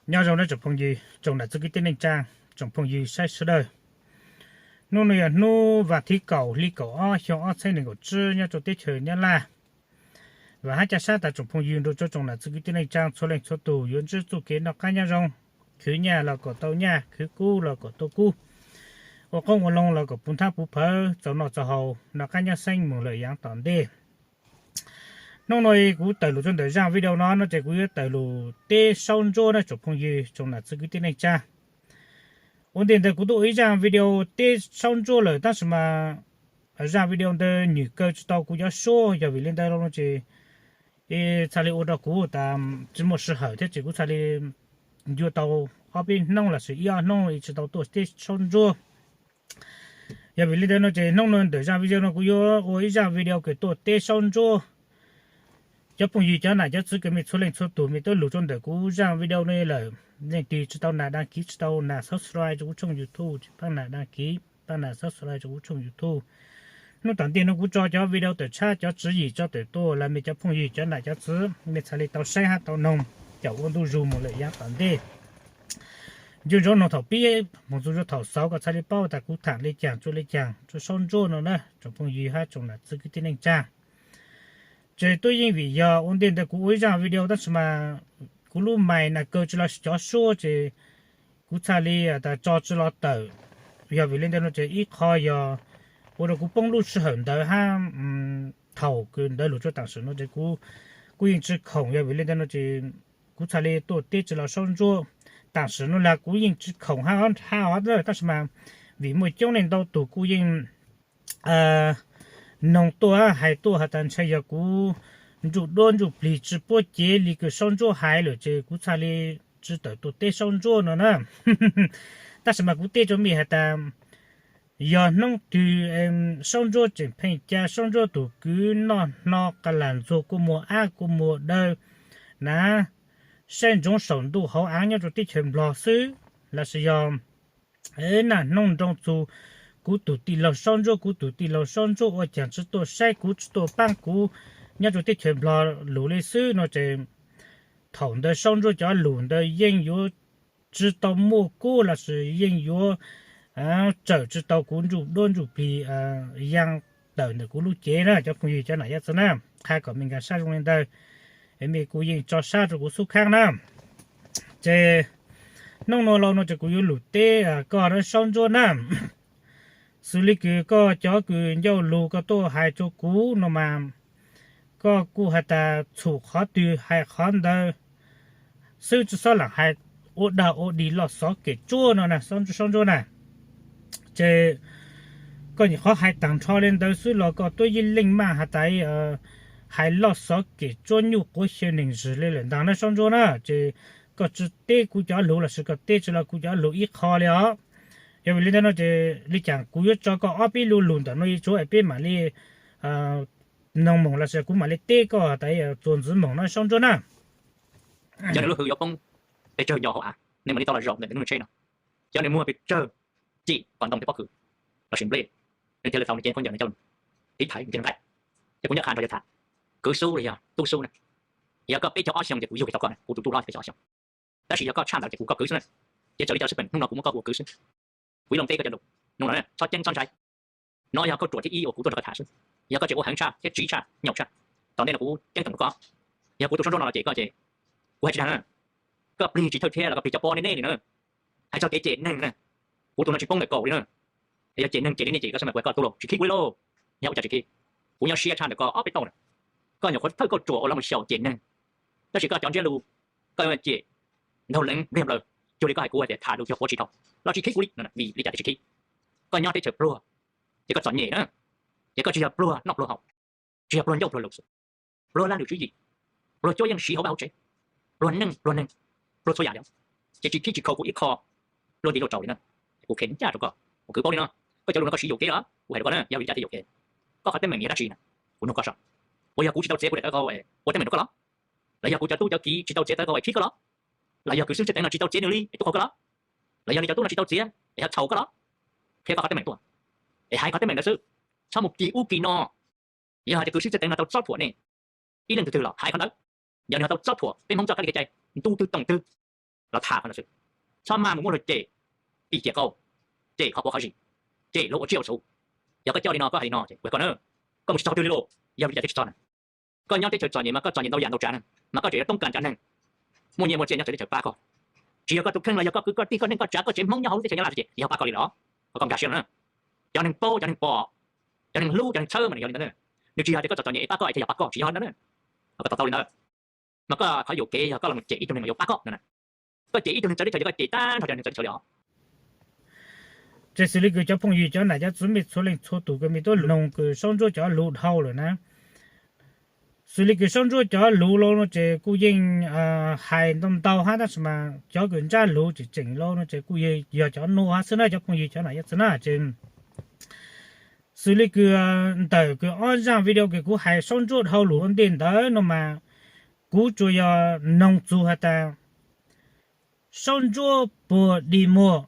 Nyob zoo nawb tsoom phooj ywg, tsoom nam txiv kwv tij neej tsaa, tsoom phooj ywg saib sawv daws. Hnub no yog hnub vas thib kaum hli kaum ob xyoo ob txhiab nees nkaum tsib nyob rau teb chaws Nyab Laj. Vam hab ca sab tas tsoom phooj ywg nrug rua tsoom nam txiv kwv tij neej tsaa txhua leej txhua tug yuav ntsib txuj kev noj qaab nyob zoo, khwv nyaj los kom tau nyaj, khwv kub los kom tau kub, ua qoob ua loo los kom puv nthab puv phawv, txaus noj txaus haus, noj qaab nyob xeeb moog lawm yaav tom ntej. Hnub no kuv tawm lug rua ntawm zaaj video no no ces kuv yuav tawm lug teb saub ntsuab na tsoom phooj ywg tsoom nam txiv kwv tij neej tsaa. Ua ntej ntawd kuv tub ua ib zaaj video teb saub ntsuab lawm tab sis mas zaaj video ntawd nwg kaw tsi tau kuv cov suab, yog vim le ntawd no ces txhaj le ua rua kuv tas tsi muaj sij hawm thiab ces kuv txhaj le yuav tau ob peb hnub los sis ib ob hnub tsi tau tuaj teb saub ntsuab. Yog vim le ntawd no ces hnub no ntawm zaaj video no kuv yuav ua ib zaaj video kws tuaj teb saub ntsuab. Cov phooj ywg cov nam cov txiv kws mej txhua leej txhua tug mej tub lug rua ntawm kuv zaaj video no lawm, leej twg tsi tau nam đăng ký tsi tau nam subscribe rua kuv tshooj YouTube ces paab nam đăng ký, paab nam subscribe rua kuv tshooj YouTube. Hnub tom ntej no kuv tso cov video tawm tshab cov tswv yim tso tawm tuaj los mej cov phooj ywg cov nam cov txiv mej txhaj le tau saib hab tau noog caum ua ntu zug moog lawm yaav tom ntej. Ncu ntsoov noog thaum pib moog txug rua thaum xaus kom txhaj le paub tas kuv thaam le caag tsua le caag tsua saub ntsuab no na tsoom phooj ywg hab tsoom nam txiv kwv tij neej tsaa. Ces tub yeej vim yog ua ntej ntawd kuv ua ib zaaj video tab sis mas kuv lub mais na kaw tsi los cov suab ces kuv txhaj le tas tso tsi los tawm. Yog vim le ntawd no ces ib qho yog ua rua kuv poob lub sij hawm ntawd hab thaum kws ntawd lug rua taam sim no ces kuv kuj yeej tsi khoom, yog vim le ntawd no ces kuv txhaj le tuaj teb tsi los saub ntsuab. Taam sim no lag kuv yeej tsi khoom hab hab hov tab sis mas vim muaj coob leej ntau tug kuj yeej noog tuaj hais tuaj has tas ntshe yog kuv ntsuj duab ntsuj plig tsi puab cev le kws saub ntsuab hais lawm ces kuv txhaj le tsi tawm tuaj teb saub ntsuab no na. Tab sis mas kuv teb rua mej has tas yog hnub twg saub ntsuab tseem pheej ca, saub ntsuab tug kwv noj hno qa lam ntxuag kua muag ab kua muag daw na, saib ntsoov saum ntuj hauv aav nyob rua teb chaws Nplog xwb, los sis yog naj hnub nroo txug kuv tug tij laug saub ntsuab, kuv tug tij laug saub ntsuab ua caag tsi tuaj saib kuv tsi tuaj paab kuv nyob rua teb chaws Nplog lug le xwb no ces thaum ntawd saub ntsuab cov lug ntawd yeej yuav tsi tau muaj kub los sis yeej yuav tsawm tsi tau kuv ntsuj duab ntsuj plig yaa tawm ntawm kuv lub cev na cov phooj ywg cov nam cov txiv na. Qha kom mej nkaag sab zoo le ntawd, mej kuj yeej tso sab rua kuv xub khaab na. Ces hnub no los no ces kuv yuav lug teb koj na saub ntsuab na. Xws le kws koj cov kws ncauj lug koj tuaj hais rua kuv no mas koj kuj has tas txhum qhov twg hais qhov ntawd xwb, tsi xob lam hais ua dag ua dig loj xov kev tsuab no na saub ntsuab na. Ces koj nyuam qhuav hais taag nrho le ntawd xwb los koj tuab yeej leej maj has tas hais loj xov kev tsuab nyuj quav xyaw neeg zwg le lawm ntaag na saub ntsuab na. Ces koj tsi teb kuv cov lug los sis koj teb tsi los kuv cov lug ib qho le os. Yog vim le ntawd no ces le caag kuv yuav tso koj ob peb lu lug ntawm no tsuav es peb mam li noog moog los sis kuv mam li teb koj tas txuas ntxiv moog no saub ntsuab na. Cov neeg lub hws yuav poob pes tsawg nyo hauv av, nej mam li tau los zaum ntawm nws tsheb no. Cov neeg muag pes tsawg cim kom ntoo tej pob kws los sis nplej, nws thiaj li tau nws cev khaub ncaws nws coj los tiv thaiv nws thiaj li nqaij. Ces kuv nyob qha nrho yog tham kwv xub los yog tub xub na. Yog koj peb caug ob xyoo ces kuv yug tau koj na, kuv tus tub hlob peb caug ob xyoo. Tab sis yog koj tshaj ntawd ces kuv koj kwv xwb na. Ces raws li cov sib peem hnub no kuv muab koj ua kwv xwb. Kuv ib lo teb koj cov lus, hnub no txhob ceeb txhob ntshai. No yog kauj ruam thib ib uas kuv tuaj nrog koj tham xwb. Yog koj tseem ua heev tshaj thiab tsiv tshaj nyaum tshaj, tom ntej no kuv ceeb toom rau koj. Yog kuv tus saub ntsuab no los ces koj ces kuv hais tsis dag na. Koj plig tsis thawj thiab los koj plig cov pob nej nej li na. Hais txog kev cem neeg na, kuv tus no tsis poob ntawm kaum li na. Yog cem neeg cem li nej cem koj xwb mas kuv hais koj tub lauj, tsis khib kuv li lauj. Yog ua cas tsis khib? Kuv nyob siab tshaj ntawm koj ob peb tauj na. Koj nyuam qhuav thawj kauj ruam uas los mus xyaum cem neeg, tab sis koj cov ntsiab lus, koj cem ntaug leev npliag nplaws, cuag li koj hais kuv hais tias tham lus cuag quav tsis dhau, los tsis khib kuv li. Vim li cas thiaj tsis khib? Koj nyob teb chaws pluag, ces koj txom nyem na, ces koj tsis yog pluag noj pluag haus, tsis yog pluag ncauj pluag lus xwb, pluag laj lwm tswv yim, pluag cuab yeej siv hauv vaj hauv tsev, pluag neej pluag neeg, pluag txhua yam li. Ces tsis khib tsis khaum kuv ib qho luaj nti luaj tsaus li na. Kuv qhia ncaj rau koj, kuv kwv paub li no, koj cov lus no koj siv yuam kev los? Kuv hais rau koj na, yog vim li cas thiaj yuam kev? Koj qhov teeb meem yog dab tsi na? Kuv nug koj saib. Puas yog kuv tsis tau txiav kuv daim tawv kau ua teeb meem rau koj los? Los yog kuv cov tub cov kiv tsis tau txiav tawv kau es khib koj los? Los yog kwv xwb xwb teev no tsis tau txiav nws li es tub qhau koj los? Los yog nws cov tub no tsis tau txiav es xyaum koj los? Qhia koj qhov teeb meem tuaj, es hais qhov teeb meem ntawd xwb, txhob mus kis ub kis no. Yog hais tias kwv xwb xwb teev no tau txob thuam nej, ib leej twg twg los hais qhov ntawd. Yog nws ho tau txob thuam peb Hmoob txoj kab li kev cai ntu twg toom twg, Qhov tham no xwb, txhob maj mus muab luag cem, pim cem qau, cem qhov quav qhov zis, cem luag ua tsiaj ua txhu. Yog koj coj li no koj hais li no ces kuv hais koj na, koj mus tsis txog qhov twg li lauj, yog li cas thiaj tsis txog na. Koj nyob teb chaws txom nyem mas koj txom nyem ntau yam ntau tsav na, mas koj tseem yuav toob kas ntsav neeg, muaj nyiaj muaj txiaj nyob txawv teb chaws pab koj. Tsis yog koj tus kheej los yog koj kwv koj tij koj neej koj tsav koj tsev Hmoob nyob hauv lub teb chaws Nyab Laj xwb ces yog pab koj li los? Kom koj nkag siab no na. Cov neeg paub, cov neeg pom, cov neeg hlub, cov neeg txhawb mas nws yog li ntawd na. Nws tsis yog tias koj txom txom nyem es pab koj es thiaj yog pab koj, tsis yog li ntawd na. Kom koj to taub li ntawd. Mas koj qhov yuam kev yog koj los mus cem ib tug neeg mas yuav pab koj no na. Koj cem ib tug neeg txawv teb chaws ces koj cem tag nrho cov neeg txawv teb chaws li os. Ces xws li kws cov phooj ywg cov nam cov txiv mej txhua leej txhua tus kws mej tub noog kws Saub Ntsuab cov lus dhau lawm na, xws li kws Saub Ntsuab cov lus los no ces kuj yeej hais ntau ntau hab, tab sis mas cov kws ntsab lus tseem tseem los no ces kuj yog cov nuav hab xwb na cov phooj ywg cov nam cov txiv na. Ces xws li kws ntawm kws ob zaaj video kws kuv hais Saub Ntsuab dhau lus ua ntej ntawd no mas kuv tsuas yog noog txug has tas Saub Ntsuab puag dig muag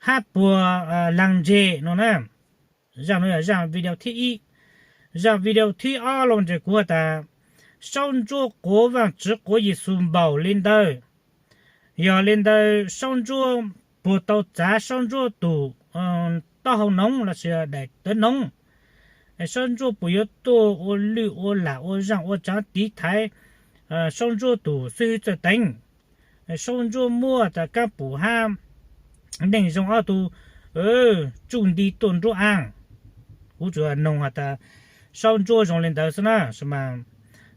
hab puag laag ntseg no na. Zaaj nuav yog zaaj video thib ib. Zaaj video thib ob los ces kuv has tas Saub Ntsuab quav Vaajtswv quav Yexus npaum li ntawd. Yog li ntawd Saub Ntsuab puag tau txav Saub Ntsuab tus taub hau noov lossis daim tawv noov. Saub Ntsuab puas yuav tuaj ua lwj ua lam ua zaaj ua tsaav tiv thaiv Saub Ntsuab tus xib hwb Txawj Teev? Saub Ntsuab muab tas Kaab Pum hab Neej Zoo ob tug tsuj nti tuaj nruab aaj. Kuv tsuas noog has tas Saub Ntsuab zoo li ntawd xwb na, mas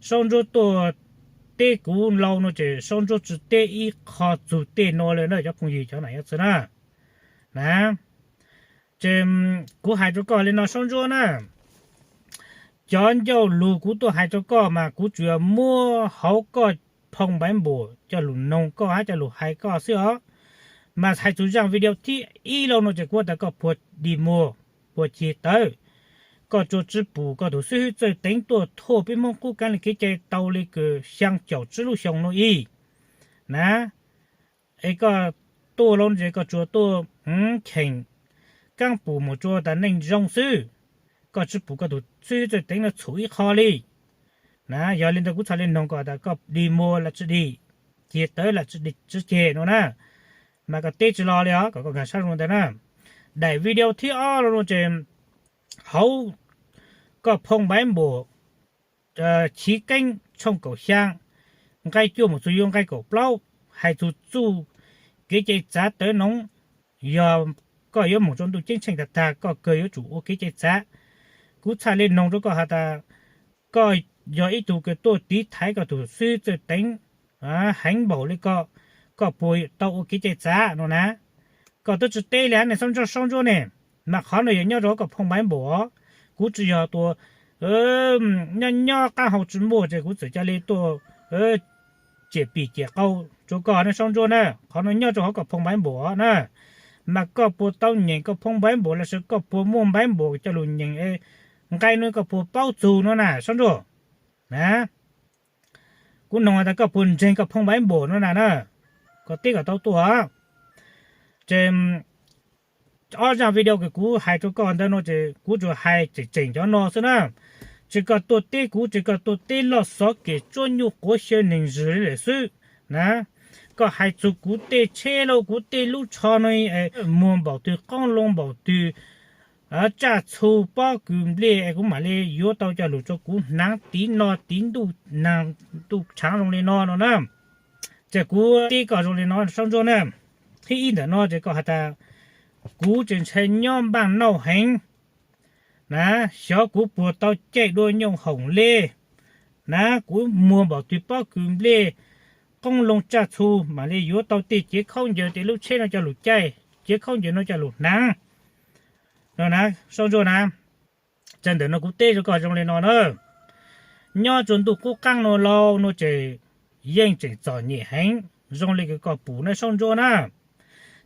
Saub Ntsuab tuaj teb kuv lauj no ces Saub Ntsuab tsi teb ib qho txug tej nuav le na cov phooj ywg cov nam cov txiv na. Na, ces kuv hais rua koj li no Saub Ntsuab na, cov ncauj lug kuv tuaj hais rua koj mas kuv tsuas yog muab hauv koj phone npaiv npum coj lug noog koj hab coj lug hais koj xwb os. Mas hais txug zaaj video thib ib lauj no ces kuv has tas koj puag dig muag, puag ceg tawv, koj tsuas tsi pum koj tus xib hwb Txawj Teev tuaj thuaj peb Hmoob qub kaav le kev cai tau le kws xyaa caum tsib lub xyoo nuav ib. Na, es koj tuaj lauj no ces koj tsuas tuaj cheem Kaab Pum mus rua tas Neej Zoo xwb, koj tsi pum koj tus xib hwb Txawj Teev no txhum ib qho li. Na, yog li ntawd kuv txhaj le noog koj tas koj dig muag los tsi dig, ceg tawv los tsi ceg no na. Mas koj teb tsi los li os, kom koj nkag sab zoo ntawd na. Daim video thib ob los no ces hauv koj phone npaiv npum Chiv Keeb tshooj kaum xyaa, nqai cuaj mus txug yuav nqai kaum plaub, hais txug txuj kev cai txav tawv noov. Yog koj yuav moog rua ntuj ceeb tsheej tag tag koj kawg yuav tsum ua kev cai txav. Kuv txhaj le noog rua koj has tas koj yog ib tug kws tuaj tiv thaiv koj tus xib hwb Txawj Teev heev npaum le koj, koj puas tau ua kev cai txav no na. Koj twb tsi teb li hab ne Saub Ntsuab, Saub Ntsuab ne. Mas qhov no yog nyob rua koj phone npaiv npum os. Kuv tsi yog tua nyob nyob qaab hau tsi muaj ces kuv txawm ca le tuaj ciam pim ciam qau rua koj na Saub Ntsuab na. Qhov no nyob rua hauv koj phone npaiv npum os na. Mas koj puas tau nyeem koj phone npaiv npum lossis koj puas muaj npaiv npum coj lug nyeem nqai no koj puas paub txug no na Saub Ntsuab? Na, kuv noog has tas koj puas ntseeg koj phone npaiv npum no na na. Koj teb kom tau tuaj. Ces ob zaaj video kws kuv hais rua koj ntawd no ces kuv tsuas hais tseem tseem cov no xwb na. Ces koj tuaj teb kuv, ces koj tuaj teb loj xov kem tsuab nyuj quav xyaw neeg zwg li lawm xwb na. Koj hais txug kuv tej tsheb lauj, kuv tej lub tsho no, muag npaum twg, qoob loo npaum twg, tsaj txhu pob kws nplej es kuv mam li yuav tau coj lug rua kuv hnav tiv no tiv ntuj nag ntuj tshaav zoo li no no na. Ces kuv teb koj zoo li no Saub Ntsuab na. Thib ib ntawm no ces koj has tas kuv tseem ntshai nyob npaaj nauj heev na, xyov kuv puas tau caij dua nyoo hoom le na, kuv muag npaum twg pob kws nplej, qoob loo tsaj txhu mam li yuav tau tej cev khaub ncaws tej lub tsheb no coj lug caij, cev khaub ncaws no coj lug hnav no na Saub Ntsuab na. Tsav ntawm no kuv teb rua koj zoo li no na. Nyob rua ntuj qub qaab no lauj no ces yeej tseem txom nyem heev zoo li kws koj pum na Saub Ntsuab na.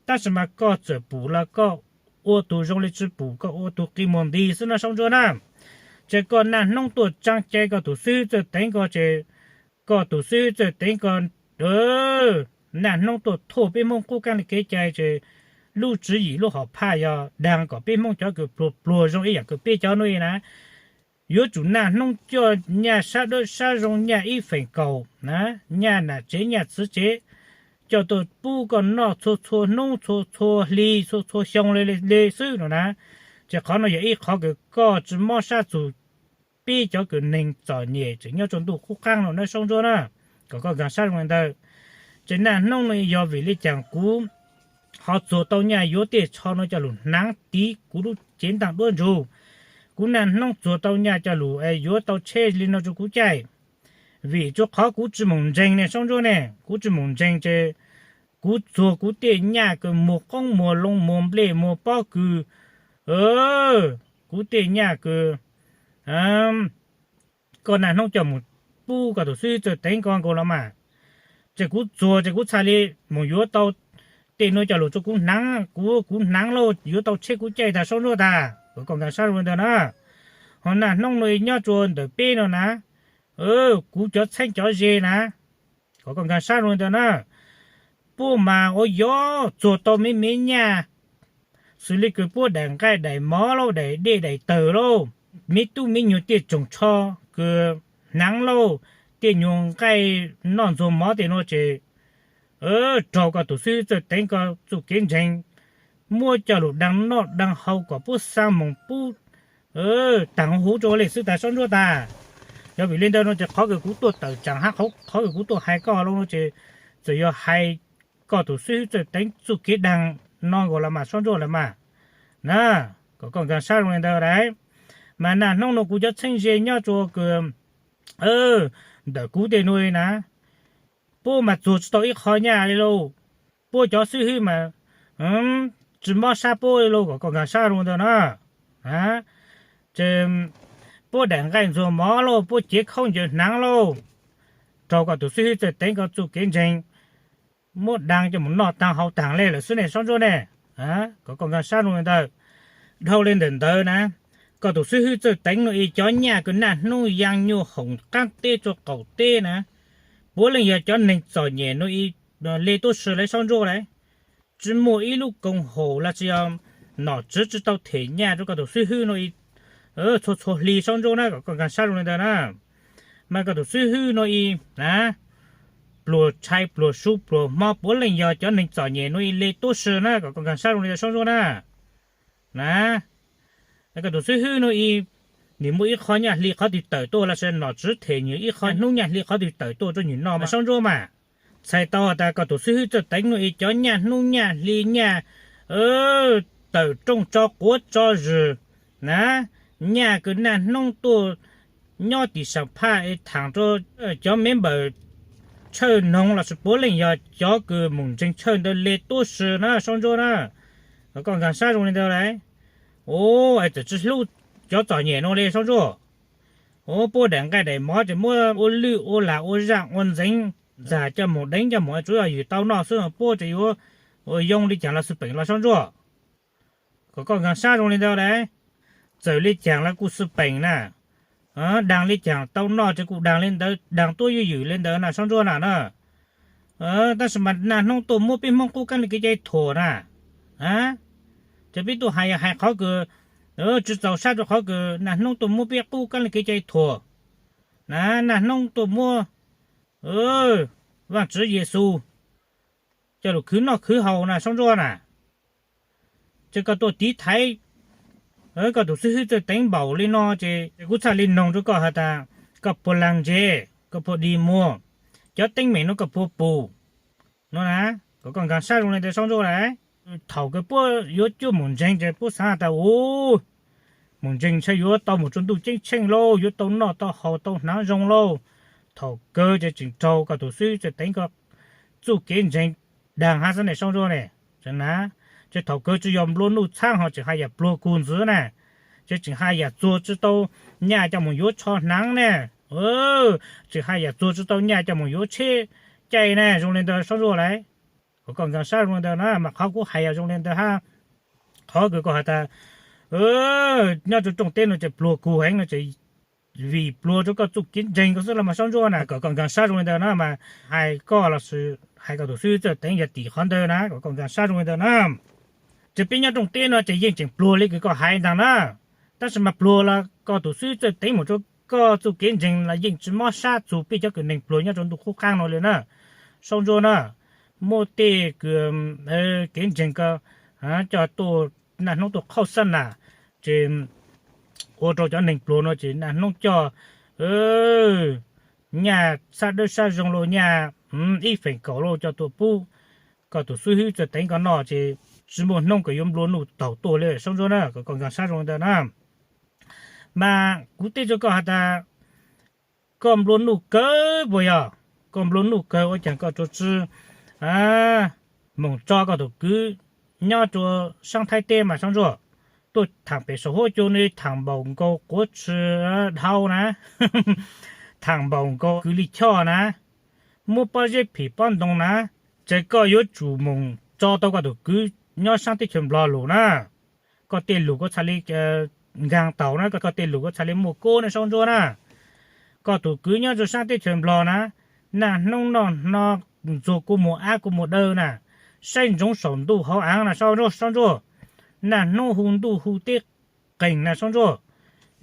Tab sis mas koj txawm pum los koj ua tug zoo li tsi pum, koj ua tug qi muag nti xwb na Saub Ntsuab na. Ces koj naj hnub tuaj tsaa cai koj tus xib hwb Txawj Teev ko ces koj tus xib hwb Txawj Teev ko naj hnub tuaj thuaj peb Hmoob qub kaab li kev cai ces lub tswv yim lub hom phaj yog daag kom peb Hmoob cov kws pluag pluag zoo ib yaam kws peb cov nuav na. Yuav tsum naj hnub coj nyaj sab dawb sab zoo, nyaj ib feem kaum na, nyaj nam tsev nyaj txwv tsev, coj tuaj pub koj noj txhua txhua hnub txhua txhua hli txhua txhua xyoo li li xwb no na. Ces qhov no yog ib qhov kws koj tsi mob sab txug peb cov kws neeg txom nyem tseem nyob rua ntuj qub qaab no na Saub Ntsuab na, kom koj nkaag sab zoo li ntawd. Ces naj hnub no yog vim le caag kuv ho txuag tau nyaj yuav tej tsho no coj lug hnav tiv kuv lub cev ntaaj duab ntsug. Kuv naj hnub txuag tau nyaj coj lug yuav tau tsheb li no rua kuv caij. Vim rua qhov kuv tsi moog ntseeg ne Saub Ntsuab ne, kuv tsi moog ntseeg ces kuv txuag kuv tej nyaj kws muag qoob muag loo muag nplej muag pob kws, kuv tej nyaj kws koj naj hnub coj moog pub koj tus xib hwb Txawj Teev ko nkaus los mas. Ces kuv txuag ces kuv txhaj li moog yuav tau tej nuav coj lug rua kuv hnav, kuv, kuv hnav lauj, yuav tau tsheb kuv caij tag Saub Ntsuab tag, kom koj nkaag sab zoo li ntawd na. Ho naj hnub no nyob rua ntawm peb no na, kuv cov txheeb cov ze na, kom koj nkaag sab zoo li ntawd na. Puab mas ua yog txuag tau me me nyaj, xws li kws puab daim nqaij daim mov lauj, daim dej daim tawg lauj, me tub me nyuam tej tsoom tsho kws hnav lauj, tej nyuag nqaij noj ntxuag mov tej nuav ces raug koj tus xib hwb Txawj Teev ko txuj kev ntseeg muab coj lug dlaag noj dlaag haus kom puab xaa moog pub taag huv rua le xwb tag Saub Ntsuab tag. Yog vim le ntawd no ces qhov kws kuv tuaj tawm tsaam hab qhov kws kuv tuaj hais koj lug no ces txawm yog hais koj tus xib hwb Txawj Teev txuj kev dlaag no nkaus los mas Saub Ntsuab los mas na, kom koj nkaag sab zoo li ntawd lauj. Mas naj hnub no kuv cov txheeb ze nyob rua kws ntawm kuv tej nuav na, puab mas txuag tsi tau ib qho nyaj li lauj. Puab cov xib hwb mas tsi mob sab puab li lauj, kom koj nkaag sab zoo li ntawd na. Ces puab daim nqaij ntxuag mov lauj, puab cev khaub ncaws hnav lauj, raug koj tus xib hwb Txawj Teev ko txuj kev ntseeg muab dlaag coj moog noj taag haus taag le lawm xwb ne Saub Ntsuab ne, kom koj nkaag sab zoo li ntawd. Dhau le ntawm ntawd na, koj tus xib hwb Txawj Teev no ib cov nyaj kws naj hnub yaa nyuaj hoom qaab teb rua qaum teb na, puav leej yog cov neeg txom nyem no ib le tuab si lauj Saub Ntsuab lauj. Tsi muaj ib lub koom haum los sis yog nom tswv tsi tau them nyaj rua koj tus xib hwb no ib txhua txhua hli Saub Ntsuab na, kom koj nkaag sab zoo li ntawd na. Mas koj tus xib hwb no ib na, pluag tshais pluag su pluag hmo puav leej yog cov neeg txom nyem no ib le tuab si na, kom koj nkaag sab zoo li ntawd Saub Ntsuab na. Na, koj tus xib hwb no ib, nwg muaj ib qho nyaj hli qhov twg tawm tuaj los sis nom tswv them nwg ib qho hnub nyaj hli qhov twg tawm tuaj rua nwg noj mas Saub Ntsuab mas. Txhais tau has tas koj tus xib hwb Txawj Teev no ib cov nyaj hnub nyaj hli nyaj tawm rooj tso quav tso zwg na, nyaj kws naj hnub tuaj nyob tim saam phaj es thaam rua cov me npawm tshawj noog los sis puav leej yog cov kws moog ntseeg tshawj ntawd le tuab si na Saub Ntsuab na, kom koj nkaag sab zoo li ntawd lauj. Ua, txawm tsi hlub cov txom nyem no le Saub Ntsuab. Ua, puab daim nqaij daim mov ces muab ua lwj ua lag ua zaaj ua ntxeev ntxag coj moog deev coj moog tsuav yog ywg tau noj xwb, puab ces yuav ua yoo li caag los xwb peem los Saub Ntsuab. Kom koj nkaag sab zoo li ntawd lauj. Txawm li caag los kuj xwb peem na, daag li caag tau noj ces kuj daag li ntawd, daag tuab ywj ywg li ntawd na Saub Ntsuab na na. Tab sis mas naj hnub tuaj muab peb Hmoob qub kaab le kev cai thuam na. Ces peb tuaj hais yog hais qhov kws tsi txaus sab rua qhov kws naj hnub tuaj muab peb qub kaab le kev cai thuam na, naj hnub tuaj muab Vaajtswv Yexus coj lug khwv noj khwv haus na Saub Ntsuab na. Ces koj tuaj tiv thaiv koj tus xib hwb Txawj Teev npaum li no ces kuv txhaj li noog rua koj has tas koj puas laag ntseg, koj puas dig muag, cov teeb meem no koj puas pum no na, kom koj nkaag sab zoo li ntawd Saub Ntsuab lauj. Thaum kws puab yuav cuab moog ntseeg ces puab xaav tas u, moog ntseeg ntshe yuav tau moog rua ntuj ceeb tsheej lauj, yuav tau noj tau haus tau hnaav zoo lauj. Thaum kawg ces tseem raug koj tus xib hwb Txawj Teev ko txuj kev ntseeg daag hab xwb ne Saub Ntsuab ne. Ces thaum kawg tsi yog nplua nuj txhaab ho tseem has yam pluag kug ntxiv na, ces tseem has yam txuag tsi tau nyaj coj moog yuav tsho hnaav ne, tseem has yam txuag tsi tau nyaj coj moog yuav tsheb caij ne, zoo li ntawd Saub Ntsuab lauj. Kom koj nkaag sab zoo li ntawd na, mas qhov kuv hais yog zoo li ntawd hab. Qhov kws koj has tas nyob rua rooj teb no ces pluag kug heev no ces vim pluag rua koj txuj kev ntseeg ko xwb los mas Saub Ntsuab na, kom koj nkaag sab zoo li ntawd na, mas hais koj los sis hais koj tus xib hwb Txawj Teev yog tim qhov ntawd na, kom koj nkaag sab zoo li ntawd na. Ces peb nyob rooj teb no ces yeej tseem pluag li kws koj hais ntaag na, tab sis mas pluag los koj tus xib hwb Txawj Teev moog rua koj txuj kev ntseeg los yeej tsi mob sab txug peb cov kws neeg pluag nyob rua ntuj qub qaab no li na, Saub Ntsuab na. muab tej kws kev ntseeg ko coj tuaj, Naj Hnub tuaj qhauj xab nam, ces ua rau cov neeg pluag no ces Naj Hnub coj nyaj sab dawb sab zoo lauj, nyaj ib feem kaum lauj coj tuaj pub koj tus xib hwb Txawj Teev koj noj ces tsis muaj hnub kws yuav nplua nuj taug tuaj li Saub Ntsuab na, kom koj nkag siab zoo li ntawd na. Mas kuv teb rau koj has tas, koj nplua nuj kawg puas yog? Koj nplua nuj kawg ua caag koj tsuas tsi moog tso koj tus kwv nyob rua saab Thaib teb mas Saub Ntsuab, tuaj thaam pem saum huab cua no thaam npaum nkaus quav tshis dhau na, thaam npaum nkaus kws li choj na, muab pob zeb phim pob ntoo na, ces koj yuav tsum moog tso tau koj tus kwv nyob saab teb chaws Nplog lug na. Koj tej lug kuj txhaj li nkaag taug na, koj tej lug kuj txhaj li muaj kuab na Saub Ntsuab na. Koj tus kwv nyob rua saab teb chaws Nplog na, Naj Hnub noj hno ntxuag kua muag ab kua muag daw na, saib ntsoov saum ntuj hauv aav na Saub Ntsuab. Naj Hnub hu ntuj hu teb qeeg na Saub Ntsuab.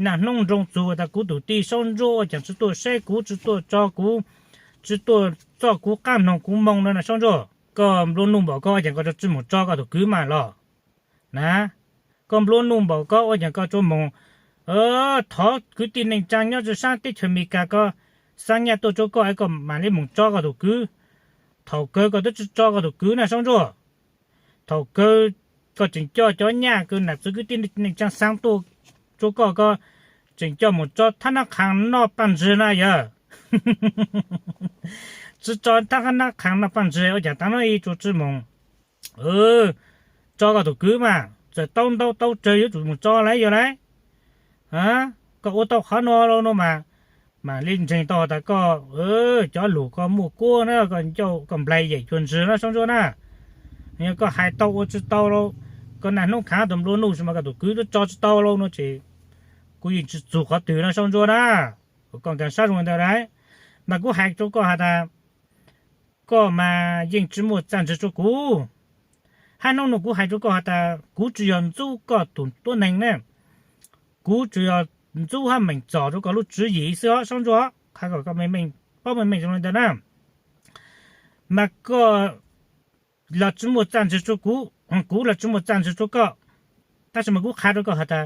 Naj Hnub nroo txug tas kuv tus tij Saub Ntsuab ua caag tsi tuaj saib kuv, tsi tuaj tso kuv, tsi tuaj txoj kuv qaab noog kuv moo na Saub Ntsuab. Koj nplua nuj npaum koj ua caag koj tsi moog tso koj tus kwv mas los na? Koj nplua nuj npaum koj ua caag koj tsuas moog thov kwv tij neej tsaa nyob rua saab teb chaws Amelikas koj xa nyaj tuaj rua koj es koj maam li moog tso koj tus kwv. Thaum kawg koj twb tsi tso koj tus kwv na Saub Ntsuab. Thaum kawg koj tseem coj cov nyaj kws nam txiv kwv tij neej tsaa xa tuaj rua koj, koj tseem coj moog tso thab nab qhaas noj paaj ntsig na yog? Tsi tso thab nab qhaas noj paaj ntsig ua caag taag nub i tsuas tsi moog tso koj tus kwv mas? Txawm tau ntau tau tsawg yuav tsum moog tso lawm yog lawm. Koj ua tau qhov nuav lawm no mas, maam li ntseeg tau tas koj cov lug koj muaj kuab na, koj ncauj koj nplais yeem cuag ntsig na Saub Ntsuab na. Yog koj hais tau ua tsi tau lawm, koj Naj Hnub khaav tus nplua nuj mas koj tus kwv twb tso tsi tau lawm no ces kuv yeej tsi txug qhov twg na Saub Ntsuab na. Koj nkag siab zoo li ntawd lawm. Mas kuv hais rua koj has tas, koj mas yeej tsi muaj txaj ntsig rua kuv. Hab nub nua kuv hais rua koj has tas kuv tsi yog ntxub koj tus tuab neeg na, kuv tsuas yog ntxub hab meem txom rua koj lub tswv yim xwb os Saub Ntsuab, qha kom koj paub meej meej zoo li ntawd na. Mas koj los tsi muaj txaj ntsig rua kuv, kuv los tsi muaj txaj ntsig rua koj, tab sis mas kuv qha rua koj has tas,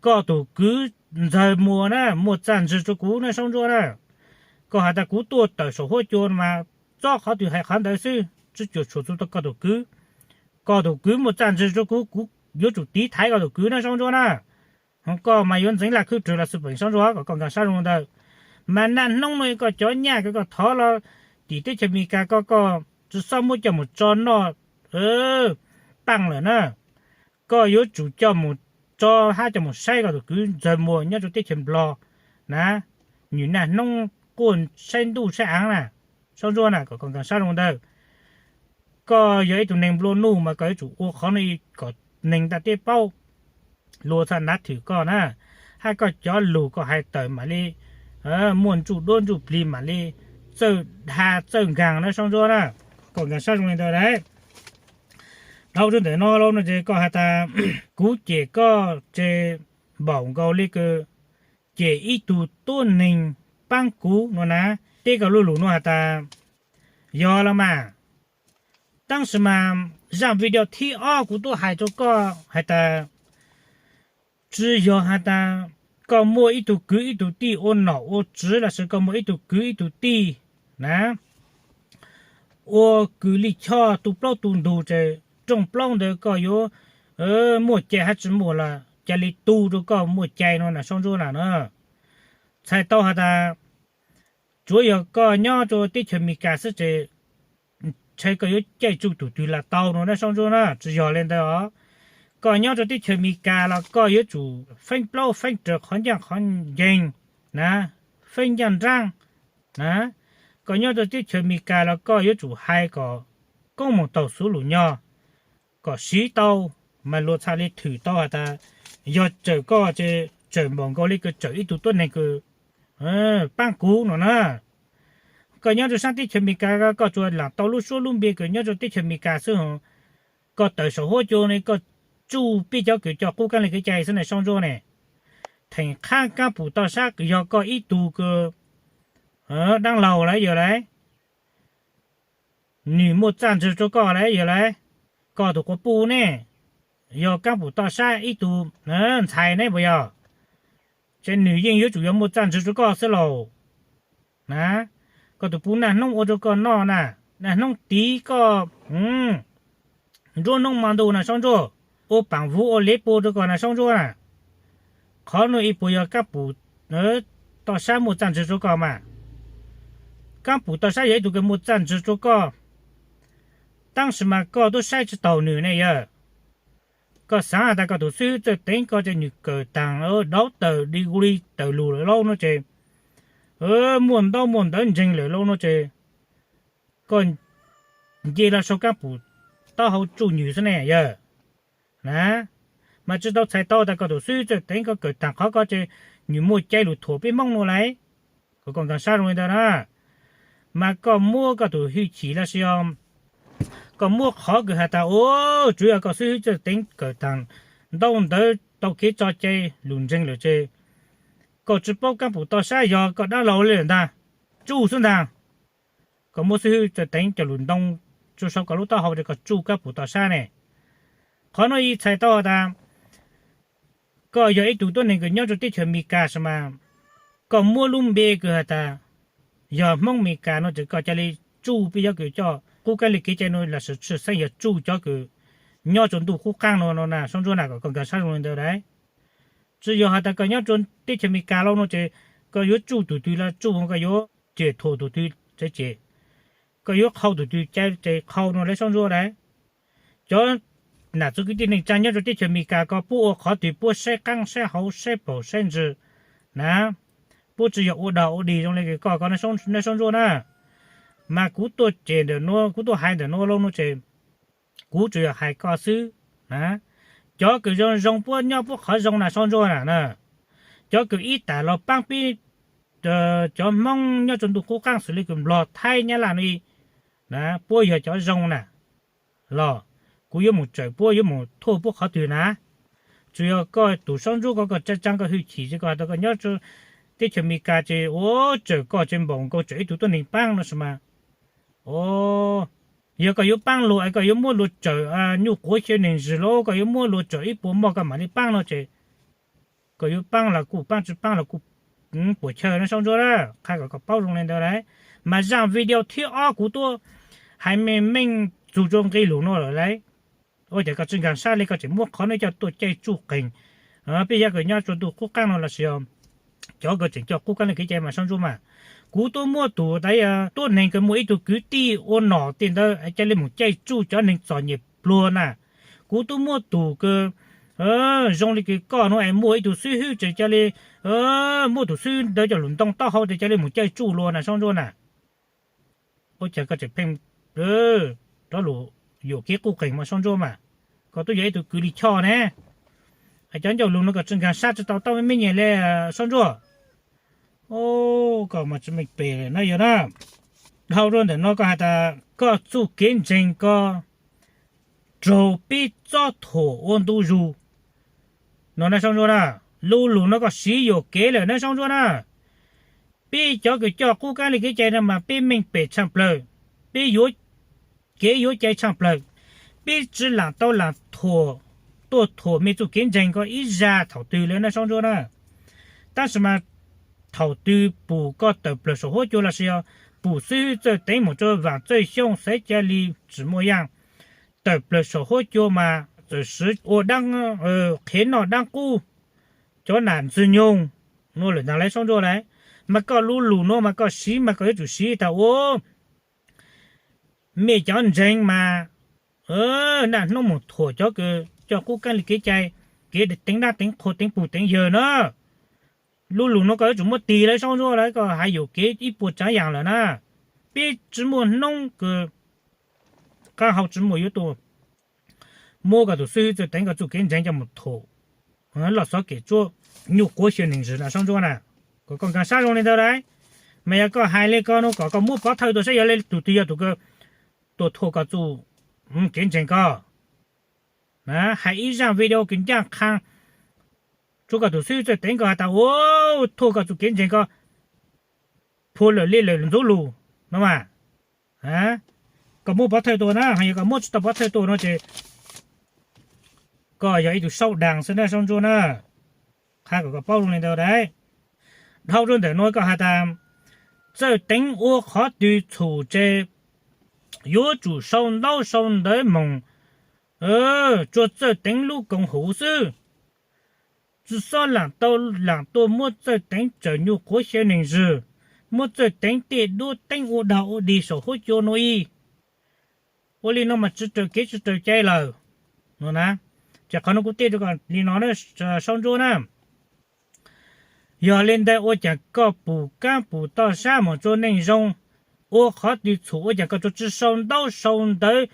koj tus kwv Ntxawg Muas na muaj txaj ntsig rua kuv na Saub Ntsuab na. Koj has tas kuv tuaj tawm saum huab cua mas txhob qhov twg hais qhov ntawd xwb, tsi cuam tshuam txug tau koj tus kwv. Koj tus kwv muaj txaj ntsig rua kuv, kuv yuav tsum tiv thaiv koj tus kwv na Saub Ntsuab na. Koj mas yuav ntxeev laj khwb rwg los xwb peem Saub Ntsuab, kom koj nkag siab zoo li ntawd. Mas Naj Hnub no koj cov nyaj kws koj thov los tim teb chaws Amelikas ko, koj tsi xob muab coj moog tso noj paaj lawm na. Koj yuav tsum coj moog tso hab coj moog saib koj tus kwv Ntxawg Muas nyob rua teb chaws Nplog na, nwg Naj Hnub quaj saib ntuj saib aav na, Saub Ntsuab na, kom koj nkag siab zoo li ntawd. Koj yog ib tug neeg nplua nuj mas koj yuav tsum ua qhov nuav kom neeg ntaaj teb paub, luag txhaj nav thwm koj na, hab koj cov lug koj hais tawm maam li muaj ntsuj duab ntsuj plig, maam li txawj dha txawj nkaag na Saub Ntsuab na, kom nkag siab zoo li ntawd lawm. Dhau rua ntawm no lawm no ces koj has tas, kuv cem koj ces npaum nkaus li kws cem ib tug tuab neeg paab kuv no na. Teb koj lub lug nuav has tas, yog los mas, tab sis mas zaaj video thib ob kuv tub hais rua koj has tas, tsi yog has tas koj muaj ib tug kwv ib tug tij ua nom ua tswv lossis koj muaj ib tug kwv ib tug tij na, ua kws lij choj tu plaub tu ntug ces rooj plaub ntawd koj yuav muaj cai hab tsi muaj los ca li tu rua koj muaj cai no na Saub Ntsuab na na. Txhais tau has tas, tsuav yog koj nyob rua teb chaws Amelikas xwb ces ntshai koj yuav caij tsuj tug twg los tau no na Saub Ntsuab na, tsi yog li ntawd os. Koj nyob rua teb chaws Amelikas los koj yuav tsum feeb plaub feeb rawv qhov ncaj qhov nceeg na, feeb ncaj nraab na. Koj nyob rua teb chaws Amelikas los koj yuav tsum hais kom koob moog taug xuv lug nyog, kom siv tau, mas luag txhaj li thwm tau has tas yog tsawm koj ces tsawm npaum nkaus li kws tsawm ib tug tuab neeg kws paab kuv no na. Koj nyob rua saab teb chaws Amelikas koj tsuas laam tau lub suab lub npe kws nyob rua teb chaws Amelikas xwb. Koj tawm saum huab cua no koj tsuj peb cov kws coj qub kaab le kev cai xwb na Saub Ntsuab ne. Theem qhab kaab pum toj sab yog koj ib tug kws daab laug lawm yog lawm. nws muaj txaj ntswg rua koj lawm yog lawm, koj tus quas puj ne, yog Kaab Pum Toj Sab ib tug ntxhais ne puas yog? Ces nws yeej yuav tsum yog muaj txaj ntswg rua koj xwb lauj. Na, koj tus puj naj hnub ua rua koj noj na, naj hnub tiv koj nruab hnub mo ntu na Saub Ntsuab, ua paam vuv ua lev pua rua koj na Saub Ntsuab na. Qhov nuav ib puas yog Kaab Pum Toj Sab muaj txaj ntswg rua koj mas? Kaab Pum Toj Sab yog ib tug kws muaj txaj ntswg rua koj, tab sis mas koj tub saib tsi taug nws ne yog. Koj xaav has tas koj tus xib hwb Txawj Teev koj ces nws kawm taag dauv tawm degree tawm lug lawm lauj no ces, muaj ntaub muaj ntawv ntseeg lawm lauj no ces, koj nce los sau Kaab Pum taub hau tsuj nws xwb ne yog. Na, mas tsi tau txhais tau tas koj tus xib hwb Txawj Teev koj kawm taag qhov ko ces nws muaj cai lug thuam peb Hmoob nuav lauj. Kom koj nkaag sab zoo li ntawd na. Mas koj muab koj tus hwj chim los sis yog koj muab qhov kws has tas ua tsuav yog koj xib hwb Txawj Teev kawm taag ntaub ntawv tau kev tso cai lug ntseeg lawm ces, koj tsi paub Kaab Pum Toj Sab yog koj dab laug li lawm ntag, tsuj xwb ntag. Koj muab xib hwb Txawj Teev cov lus ntoo tsuj sau koj lub taub hau ces koj tsuj Kaab Pum Toj Sab ne. Qhov nuav ib txhais tau has tas koj yog ib tug tuab neeg kws nyob rua teb chaws Amelikas mas, koj muab lub npe kws has tas yog Hmoob Amelikas no ces koj ca le tsuj peb cov kws coj qub kaab li kev cai no los sis tshwj xeeb yog tsuj cov kws nyob rua ntuj qub qaab no no na Saub Ntsuab na, kom koj nkaag sab zoo li ntawd lauj. Tsi yog has tas koj nyob rua teb chaws Amelikas lauj no ces koj yuav tsuj tug twg los tsuj, koj yuav cem thuam tug twg ces cem, koj yuav qhau tug twg ces qhau no lauj Saub Ntsuab lauj. Cov nam txiv kwv tij neej tsaa nyob rua teb chaws Amelikas ko puab ua qhov twg puab saib qaab saib hauv saib paug saib ntsws na, puab tsi yog ua dog ua dig zoo li koj ko nawb Saub Ntsuab na. Mas kuv tuaj cem ntawm nuav, kuv tuaj hais ntawm nuav lauj no ces, kuv tsuas yog hais koj xwb. Cov kws zoo zoo puab nyob puab qhov zoo na Saub Ntsuab na, cov kws ib tag los paab peb cov Hmoob nyob rua ntuj qub qaab xws li kws Nplog Thaib Nyab Laj no, puab yog cov zoo na, los kuv yuav mus tsawm puab, yuav mus thuam puab qhov twg na? Tsuas yog koj tus Saub Ntsuab ko koj tsa tsaa koj hwj chim ces koj has tas koj nyob teb chaws Amelikas ces ua tsawm koj ces npaum nkaus tsawm ib tug tuab neeg paab no sis mas. Yog koj yuav paab luag es koj yuav muab luag tsawm nyuj quav xyaw neeg zws los koj yuav muab luag tsawm ib puas moj koj mam li paab no ces, koj yuav paab los kuj paab, tsi paab los kuj puas chawj na Saub Ntsuab na, qha kom koj paub zoo li ntawd lauj. Mas zaaj video thib ob kuv tuaj hais meej meej txug rua nqe lug no lawm lauj. Ua cas koj tsi nkaag sab li, koj tseem muab qhov nuav coj tuaj caij tsuj qeeg peb cov kws nyob rua ntuj qub qaab no los sis cov kws tseem coj qub qaab li kev cai mas Saub Ntsuab mas. Kuv tuaj muab tug tas tuab neeg kws muaj ib tug kwv tij ua nom tej ntawd ca le mus caij tsuj cov neeg txom nyem pluag na. Kuv tuaj muab tug kws zoo li kws koj nuav es muaj ib tug xib hwb ces ca le muab tug xib hwb ntawd cov lus ntoo taub hau ces ca le mus caij tsuj luag na Saub Ntsuab na. Ua cas koj tseem pheej rov lug yuam kev qub qeeg mas Saub Ntsuab mas? Koj twb yog ib tug kws li choj ne. Cov ncauj lug no koj tsi nkaag sab tsi tau taub meej meej nyem li Saub Ntsuab. Koj mas tsi meej pem na yog na. Dhau rua ntawm no koj has tas koj txuj kev ntseeg ko raug peb txob thuam ua ntu zug no na Saub Ntsuab na. Lu lug no koj siv yuam kev lawm na Saub Ntsuab na. Peb cov kws coj qub kaab li kev cai no mas peb meej pem tshaaj plawg, peb yuav kev yuav cai tshaaj plawg. Peb tsi laam tau laam thuam, tuaj thuam mej txuj kev ntseeg ko ib zag thaum twg lawm na Saub Ntsuab na. Tab sis mas thaum twg pum koj tawm plawg saum huab cua los sis yog pum xib hwb Txawj Teev mus rua Vaam Txawj Xyooj Xaiv Ca Li tsi muaj yaaj, tawm plawg saum huab cua mas txawm siv ua daab qhev noj daab qub, cov nam ntxwg nyoog no lawm ntag lauj Saub Ntsuab lauj. Mas koj lu lug nuav mas koj siv mas koj yuav tsum siv tas ua mej cov ntseeg mas naj hnub mus thuam cov kws coj qub kaab li kev cai, kev teev dlaab teev qhua teev pug teev yawg na. Lu lug nuav koj yuav tsum muab tig lauj Saub Ntsuab lauj, koj has yuam kev ib puas tsaav yaam lawm na. Peb tsi muaj hnub kws qaab hau tsi muaj yuav tuaj muab koj tus xib hwb Txawj Teev koj txuj kev ntseeg coj mus thuam loj xov kem tsuab nyuj quav xyaw neeg zws na Saub Ntsuab na. Kom koj nkaag sab zoo li ntawd lauj. Mas yog koj hais li ko no kom koj muab pov thawj tuaj saib yog leej twg yog tus kws tuaj thuam koj txuj kev ntseeg ko. Hais ib zaaj video kws ncaaj qha rua koj tus xib hwb Txawj Teev koj has tas ua thuam koj txuj kev ntseeg ko phua lawm li lawm ntxuv lug no mas. kom muaj pov thawj tuaj na, ho yog kom muab tsis tau pov thawj tuaj no ces koj yog ib tug sau das xwb na Saub Ntsuab na. Qha kom koj paub zoo li ntawd dab. Dhau rau ntawm no koj has tas Txawj Teev ua qhov twg txhum ces yuav tsum sau ntaub sau ntawv moog tsua Txawj Teev lub koom huv xwb. Tsi xob laam tau laam tuaj muab Txawj Teev tsawm nyuj quav xyaw neeg zwg, muab Txawj Teev tej duab teeb ua dag ua dig saum huab cua nuav ib. Ua li no mas tsi raws kev tsi raws cai lawm no na. Ces qhov no kuv teb rau koj li no na, Saub Ntsuab na. Yog li ntawd ua caag koj pum kaab pum toj sab moog tsua neeg zoo, ua qhov twg txhum ua caag koj tsua tsi sau ntaub sau ntawv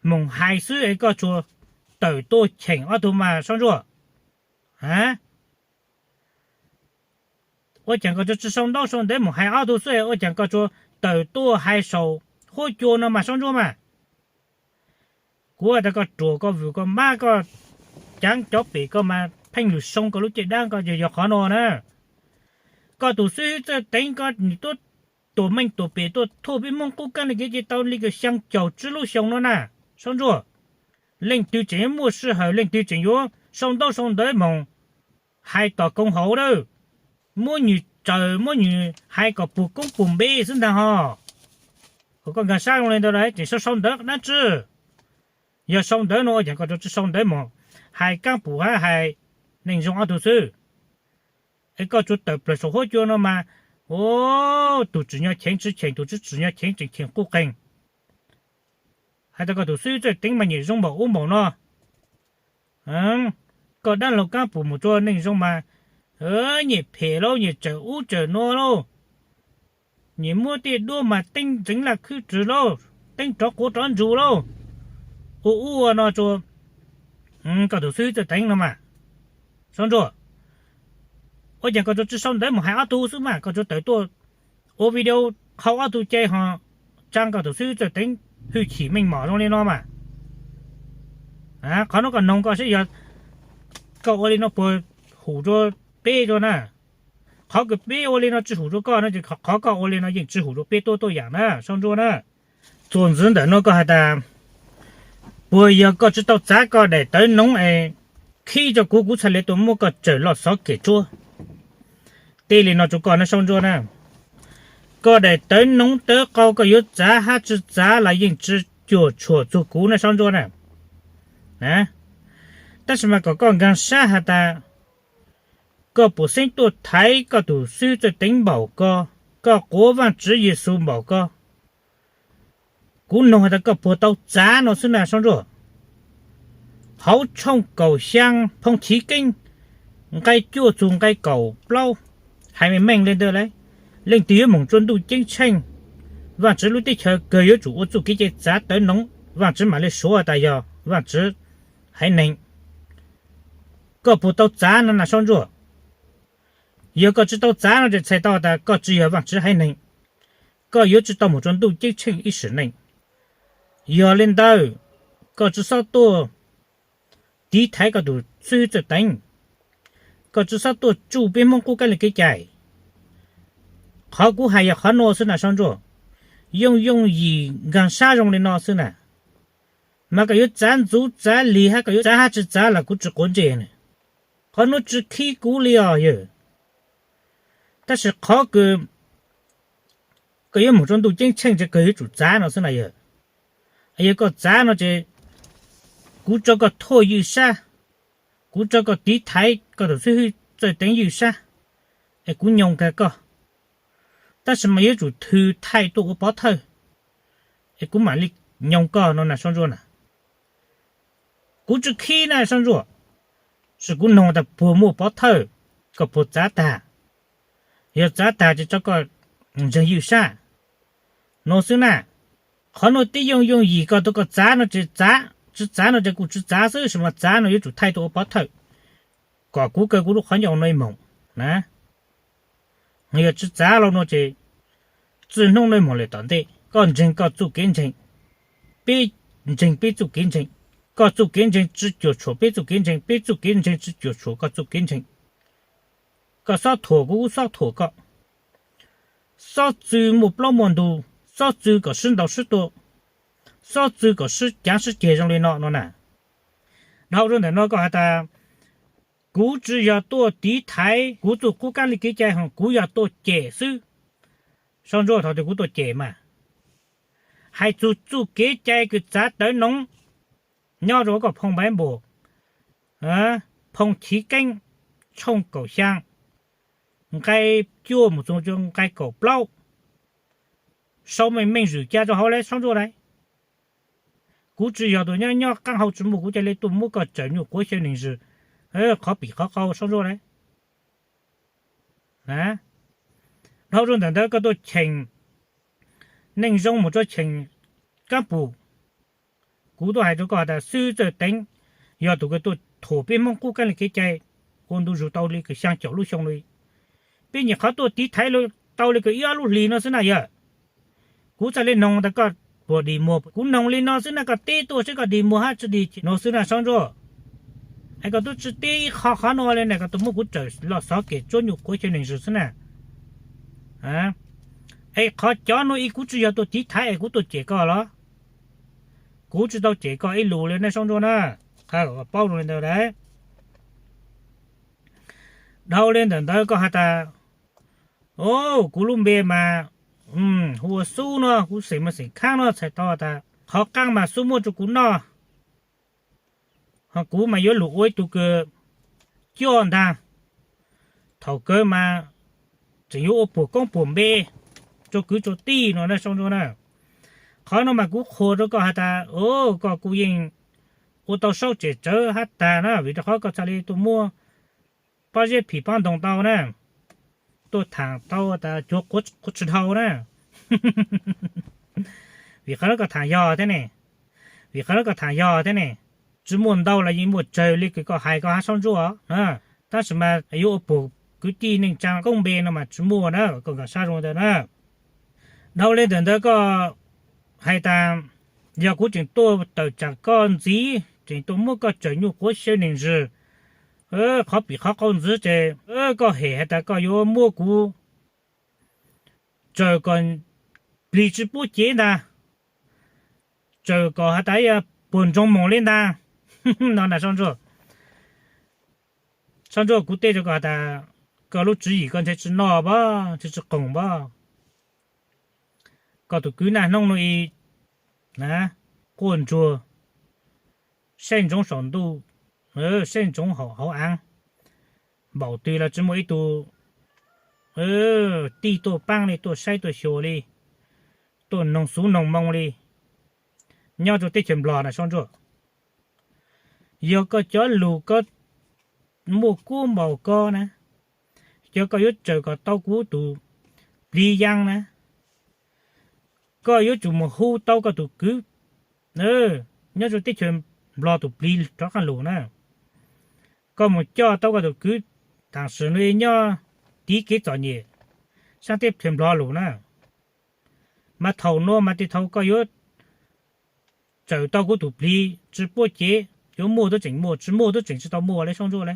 moog hais xwb es koj tsua tawm tuaj cheem ob tug mas Saub Ntsuab? Ua caag koj tsua tsi sau ntaub sau ntawv moog hais ob tug xwb es ua caag koj tsua tawm tuaj hais saum huab cua no mas Saub Ntsuab mas? Kuv has tas koj ruam koj vwm koj mab koj caav cov pem koj mas pheej lug soo koj lub caj dab koj yog qhov no na. Koj tus xib hwb Txawj Teev koj nim tuaj tuam meej tuam pem tuaj thuaj peb Moob qub kaab le kev ces tau li kaum xyaa caum tsib lub xyoo no na, Saub Ntsuab. Leej twg tseem muaj sij hawm leej twg tseem yuav sau ntaub sau ntawv moog hais tom koom haum lawm, muab nwg tsaws muab nwg hais kom puag koob puag npe xwb ntag ho. Kom koj nkaag sab zoo li ntawd tseem sau sau ntawv dlaab tsi? Yog sau ntawv no ua caag koj tsua tsi sau ntawv moog hais kaab pum hab hais neeg zoo ob tug xwb? Es koj tsua tawm plawg saum huab cua no mas, tus tswm nyo cheev tsi cheem, tus tsi tswm nyo cheev tseem cheem quj qeeg. Has tas koj tus xib hwb Txawj Teev mas nyam zoo npaum ub npaum no, koj dlaab laug kaab pum moog tsua neeg zoo mas nyam phem lauj, nyam tsawm ub tsawm nuav lauj, nyam muab tej duab mas teeb ntxeev laj khwb rwg lauj, teeb rov quav rov ntsug lauj, ua ub ua no tsua koj tus xib hwb Txawj Teev no mas, Saub Ntsuab. Ua caag koj tsua tsi sau ntawv moog hais ob tug xwb mas koj tsua tawm tuaj ua video qhau ob tug cai ho tsaa koj tus xib hwb Txawj Teev hwj chim meej mom zoo li no mas? Qhov nuav koj noog koj saib yog koj ua li no puas hum rua peb rua na. Qhov kws peb ua li no tsi hum rua koj no ces qhov koj ua li no yeej tsi hum rua peb tuab tuab yaam na Saub Ntsuab na. Txuas ntxiv ntawm no koj has tas puas yog koj tsi tau txav koj daim tawv noov es khib rua kuv, kuv txhaj le tuaj muab koj tsawm loj xov kem tsuab? Teb li no rua koj na Saub Ntsuab na, koj daim tawv noov tawv qau koj yuav txav hab tsi txav los yeej tsi cuam tshuam txug kuv na Saub Ntsuab na. Tab sis mas kom koj nkaag sab has tas koj puas xeeb tuaj thaiv koj tus xib hwb Txawj Teev npaum ko, koj quav Vaajtswv Yexus npaum ko. Kuv noog has tas koj puas tau txav no xwb na Saub Ntsuab. Hauv tshooj kaum xyaa Phoo Chiv Keeb nqai cuaj txug nqai kaum plaub hais meej meej le ntawd lawm, leej twg yuav moog tsua Ntuj Ceeb Tsheej, Vaajtswv lub teb chaws kawg yuav tsum ua txuj kev cai txav tawv noov, Vaajtswv maam le suav tas yog Vaajtswv haiv neeg. Koj puas tau txav no na Saub Ntsuab? Yog koj tsi tau txav no ces txhais tau tas koj tsi yog Vaajtswv haiv neeg, koj yuav tsi tau moog tsua Ntuj Ceeb Tsheej ib sim neej. Yog le ntawd, koj tsi xob tuaj tiv thaiv koj tus xib hwb Txawj Teev, koj tsi xob tuaj tsuj peb Moob qub kab le kev cai. Qhov kuv has yog qhov nuav xwb na Saub Ntsuab, yooj yooj yim nkaag sab zoo li no xwb na. Mas koj yuav txav ntxuv txav lig hab koj yuav txav hab tsi txav los kuv tsi quav ntsej na. Qhov nuav tsi khib kuv li os yawg. Tab sis qhov kws koj yuav moog tsua Ntuj Ceeb Tsheej ces koj yuav tsum txav no xwb na yawg. Yog koj txav no ces kuv tso koj thuaj ywj sab, kuv tso koj tiv thaiv koj tus xib hwb Txawj Teev ywj sab, es kuv nyoog kag koj. Tab sis mas yuav tsum thwv thaij tuaj ua pov thawj, es kuv maam li nyoog koj no na Saub Ntsuab na. Kuv tsi khib na Saub Ntsuab, sis kuv noog tas puag muaj pov thawj, koj puag txav tag. Yog txav tag ces tso koj ntseeg ywj sab no xwb na. Qhov nuav tib yooj yooj yim koj tau koj txav no ces txav, tsi txav no ces kuj tsi txav xwb, sis mas txav no yuav tsum thaij tuaj ua pov thawj kom kuv kaw kuv lub qhov ncauj no ib moog na. Yog tsi txav los no ces txij hnub no moog lawm tom ntej koj ntseeg koj txuj kev ntseeg, peb ntseeg peb txuj kev ntseeg. Koj txuj kev ntseeg tsi cuam tshuam peb txuj kev ntseeg, peb txuj kev ntseeg tsi cuam tshuam koj txuj kev ntseeg. Koj xob thuam kuv, kuv xob thuam koj. Xob txwv muaj plaub muaj ntug, xob txw kom sib ntaus sib tua, xob txw kom sib caav sib ceg zoo li no no na. Dhau rau ntawm no koj has tas, kuv tsis yog tuaj tiv thaiv kuv txuj qub kab li kev cai ho kuv yog tuaj cem xwb. Sab ntsuab, thaum twg kuv tuaj cem mas? Hais txug txuj kev cai kws txav tawv noov nyob rau koj phoo Npaiv Npum, phoo Chiv Keeb, tshooj kaum xyaa, nqai cuaj mus txug nqai kaum plaub, sau meej meej zwm ca rau hauv lawm sab ntsuab lauj. Kuv tsis yog tus nyob nyob qaab hau tsis muaj kuv ca le tuaj muab koj tsawm nyuj quav xyaw neeg zwm qhov pim qhov qau sab ntsuab lauj. Dhau rau ntawm ntawd koj tuaj cheem neeg zoo mus rau cheem kaab pum. Kuv tuaj hais rau koj has tas Xwb Txawj Teev yog tus kws tuaj thuam peb Hmoob qub kab li kev cai ua ntu zus tau li kws xyaa caum lub xyoo li. Peb nyuam qhuav tuaj tiv thaiv tau li kws ib ob lub hlis no xwb na yog. Kuv txhaj le noog tas koj puas dig muag, kuv noog li no xwb na, koj teb tuaj seb koj dig muag hab tsi dig no xwb na sab ntsuab. Es koj tub tsi teb ib qho qhov no li na, koj tuaj muab kuv tsawm los xov kev tsuab nyuj quav xyaw neeg zwm xwb na. Es qhov cov no ib kuv tsis yog tuaj tiv thaiv es kuv tuaj cem koj los? Kuv tsis tau cem koj ib lus li na sab ntsuab na. Qha kom paub zoo li ntawd lauj. Dhau li ntawm ntawd koj has tas, o, kuv lub npe mas hu ua Xub no, kuv xeem mas xeem Khaab no, txhais tau tas qhov qaab mas Xub muab rau kuv noj, ho kuv mas yuav lug ua ib tug kws coj ntaag. Thaum kawg mas tseem yuav ua puag koob puag npe rau kwv rau tij no na sab ntsuab na. Qhov no mas kuv qhuas rau koj has tas, koj kuj yeej ua tau saub tsem tsawv hab tag na, vim rau qhov koj txhaj le tuaj muab pob zeb phim pob ntoos tau na, tuaj thaam tau tas cuag quav tsi dhau na. Vim qhov no koj thaam yog thiab ne, vim qhov no koj thaam yog thiab ne. Tsi muaj ntau los yeej muaj tsawg li kws koj hais koj hab sab ntsuab na, tab sis mas yuav ua puag kwv tij neej tsaa koob npe no mas tsi muaj na, koj nkag sab zoo ntawd na. Dhau li ntawm ntawd koj hais tas, yog kuv tseem tuaj tawm tsaam koj ntxiv, tseem tuaj muab koj tsawm nyuj quav xyaw neeg zwm qhov pim qhov qau ntxiv ces koj hem has tas koj yuav muab kuv tsawm kom plig tsi puab cev ntag, tsawm kom has tas puag ntsoog moog li ntag no na sab ntsuab. Sab ntsuab, kuv teb rau koj has tas, koj lub tswv yim koj ntshe tsi noj npa, ntshe tsi qoom npa. Koj tus kwv naj hnub nuav i quaj ntsuag, saib ntsoov saum ntuj, saib ntsoov hauv aav, npaum twg los tsi muaj ib tug tij tuaj paab li, tuaj saib tuaj xyuas li, tuaj noog xuv noog moo li nyob rau teb chaws Nplog na sab ntsuab. Yog koj cov lug koj muaj kuab npaum ko na, yog koj yuav tsawm kom tau kuv tus plig yaa na, koj yuav tsum mus hu tau koj tus kwv nyob rau teb chaws Nplog tus plig rov qaab lug na. Koj mus coj tau koj tus kwv taam sim nuav nyob tiv kev txom nyem saab teb chaws Nplog lug na. Mas thaum nuav mas tes thaum koj yuav tsawm tau kuv tus plig tsi puab cev, yuav muaj tub tseem muaj, tsi muaj tub tseem tsi tau muaj le sab ntsuab le.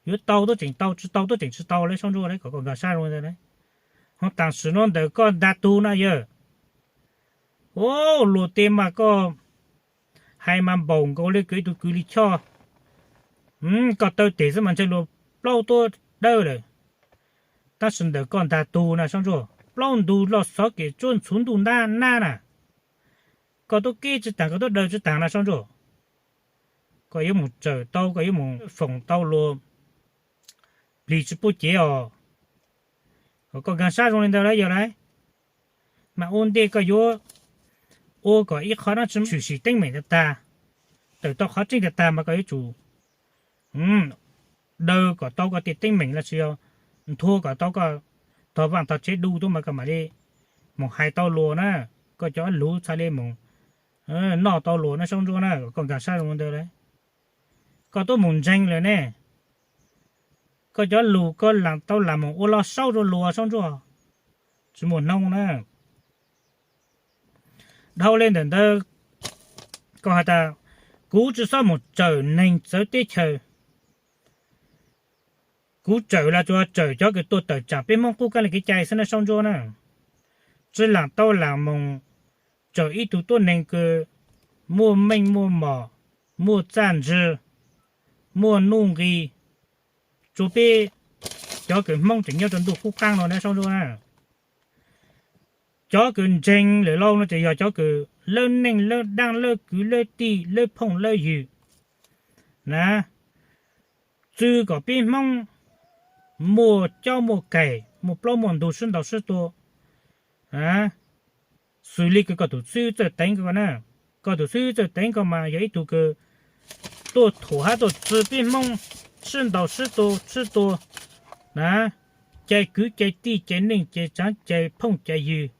Yuav tau tub tseem tau, tsi tau tub tseem tsi tau le sab ntsuab le, kom koj nkag sab zoo ntawd. Ho taam sim nuav ntawm koj ntaag tug na yawg, luag tej mas koj hais mas npaum nkaus le koj ib tug kws li choj. Koj taw tes xwb mas ntshe luag plaub tuab dawb lawm. Tab sis ntawm koj ntaag tug na sab ntsuab, plaub ntug loj xov kev tsuab ntxhuv ntuj nab nab na. Koj tuab keb tsi taag, koj tuab daw tsi taag na sab ntsuab. Koj yuav mus tsawm tau, koj yuav mus foom tau luag plig tsi puab cev os. Koj nkag sab zoo li ntawd lawm yog lawm. Mas ua ntej koj yuav ua kom ib qho dlaab tsi tshwm sim teeb meem tag tag, tawm tau qhov tseeb tag tag mas koj yuav tsum daw kom tau koj tej teeb meem los sis yog nthua kom tau koj tog vaaj tog tsev du tub mas koj mam li mus hais tau luag na, koj cov luv txhaj li mus noj tau luag na sab ntsuab na, koj nkag sab zoo ntawd lawm. Koj tuab mus ntseeg lawm ne, koj cov lus koj lam tau lam mus ua lo saub rau luag sab ntsuab, tsi muaj hnoob na. Dhau le ntawm ntawd, koj has tas, kuv tsi xob mus tsawm neeg txawv teb chaws, kuv tsawm los tsuas tsawm cov kws tuaj tawm tsaam peb Hmoob qub kab li kev cai xwb na sab ntsuab na. tsi laam tau laam moog tsaws ib tug tuab neeg kws muaj meej muaj mom, muaj txaj ntsig, muaj nuj nqi rua peb cov kws Hmoob tseem nyob rua ntuj qub qaab no na Saub Ntsuab na. Cov kws ntseeg lawm lauj no ces yog cov kws lawb neej lawb daab lawb kwv lawb tij lawb phooj lawb ywg na, txwv kom peb Hmoob muaj cob muaj kaim, muaj plaub muaj ntug, sib ntaus sib tua. Xws li kws koj tus xib hwb Txawj Teev ko na, koj tus xib hwb Txawj Teev ko mas yog ib tug kws tuaj thuam hab tuaj txwv peb Hmoob sib ntaus sib tua sib tua na, cais kwv cais tij cais neej cais tsaav cais phooj cais ywg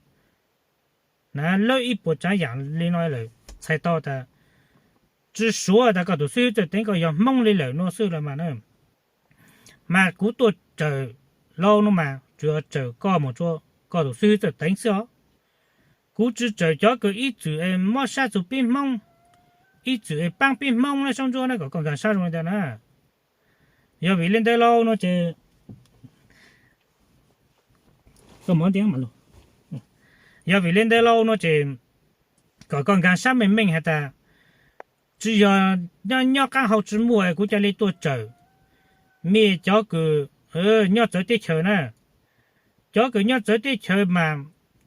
na, lawb ib puas tsaav yaam li no lawm. Txhais tau tas tsi suav tas koj tus xib hwb Txawj Teev ko yog Hmoob li lawm no xwb los mas na. Mas kuv tuaj tsawm lauj no mas tsuas yog tsawm koj moog rua koj tus xib hwb Txawj Teev xwb os. Kuv tsi tsawm cov kws ib txwm es mob sab txug peb Hmoob, ib txwm es paab peb Hmoob na Saub Ntsuab na, kom koj nkaag sab zoo li ntawd na. Yog vim li ntawd lauj no ces, yog vim li ntawd lauj no ces kom koj nkaag sab meej meej has tas, tsi yog nyob nyob qaab hau tsi muaj kuv ca le tuaj tsawm mej cov kws nyob txawv teb chaws na. Cov kws nyob txawv teb chaws mas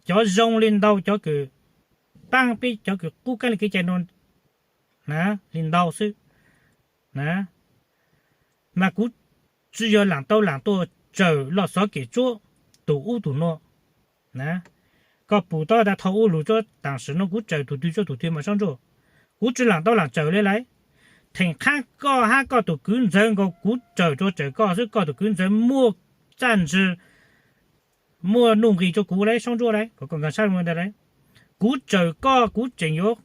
cov zoo li ntau, cov kws paab peb cov kws qub qaab le kev cai no na, li ntau xwb na. Mas kuv tsi yog laam tau laam tuaj tsawm Loj Xov Kem Tsuab tug ub tug no na. Koj pum tau tas thaus ub lug tsuab taam sim no kuv tsawm tug twg tsuab tug twg mas Saub Ntsuab, kuv tsi laam tau laam tsawm le lauj. Theem qhaab koj hab koj tus kwv ntxawg nkaus kuv tsawm rua tsawm koj xwb, koj tus kwv ntxawg muaj txaj ntsig, muaj nuj nqis rua kuv lauj Saub Ntsuab lauj, kom koj nkaag sab zoo li ntawd lauj. Kuv tsawm koj kuv tseem yuav